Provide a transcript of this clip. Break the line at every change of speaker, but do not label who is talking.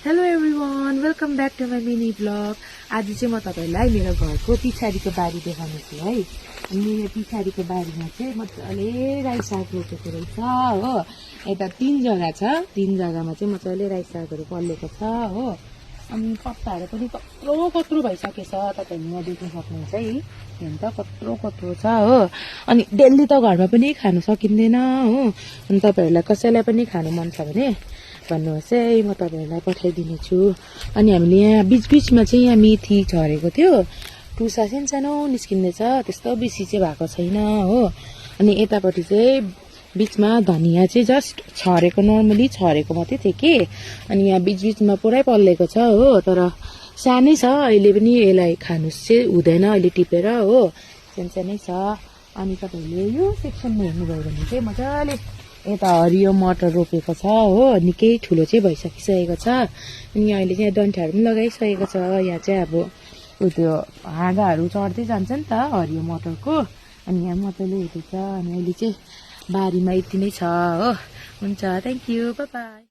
Hello everyone, welcome back to my mini vlog. आज चाहिँ म तपाईहरुलाई मेरो घरको पछाडिको बारी देखाउनेछु है। अनि मेरो पछाडिको बारीमा चाहिँ मजाले राई साग रोपेको रहेछ हो। यता 3 जग्गा छ, 3 जग्गामा चाहिँ मजाले राई सागहरु फलेको छ हो। अनि पत्ताहरु पनि कत्रो कत्रो भइसकेछ, तपाईहरुले यहाँ देख्न सक्नुहुन्छ है। हेर्नु त कत्रो कत्रो छ हो। अनि डेली त घरमा पनि खान सकिँदैन हो। अनि तपाईहरुलाई कसैलाई पनि खानु मन छ भने भन्नुहोस् है, म तपाईहरुलाई पठाइदिनेछु। अनि हामीले यहाँ बीचबीचमा चाहिँ यहाँ मेथी छरेको थियो, टुसा सानो निस्किँदैछ, त्यस्तो बेसी चाहिँ भएको छैन हो। अनि यतापट्टि चाहिँ बीचमा धनिया चाहिँ जस्ट छरेको, नर्मली छरेको मात्रै थियो कि। अनि यहाँ बीचबीचमा पुरै पल्लेको छ हो, तर सानै छ अहिले पनि, यसलाई खानु चाहिँ हुँदैन अहिले टिपेर हो, सानै छ। अनि तपाईहरुले यो सेक्सनमा हेर्नुभयो भने चाहिँ मजाले यता हरियो मटर रोपेको छ हो, निकै ठुलो चाहिँ भइसकिसकेको छ। अनि अहिले चाहिँ डन्ठाहरु पनि लगाइसकेको छ। यहाँ चाहिँ अब त्यो हाँगाहरु चढ्दै जान्छ नि त हरियो मटरको। अनि यहाँ मजाले हुँदैछ। अनि अहिले चाहिँ बारीमा यति नै छ हो। हुन्छ, थ्यांक यू, बाइ बाइ।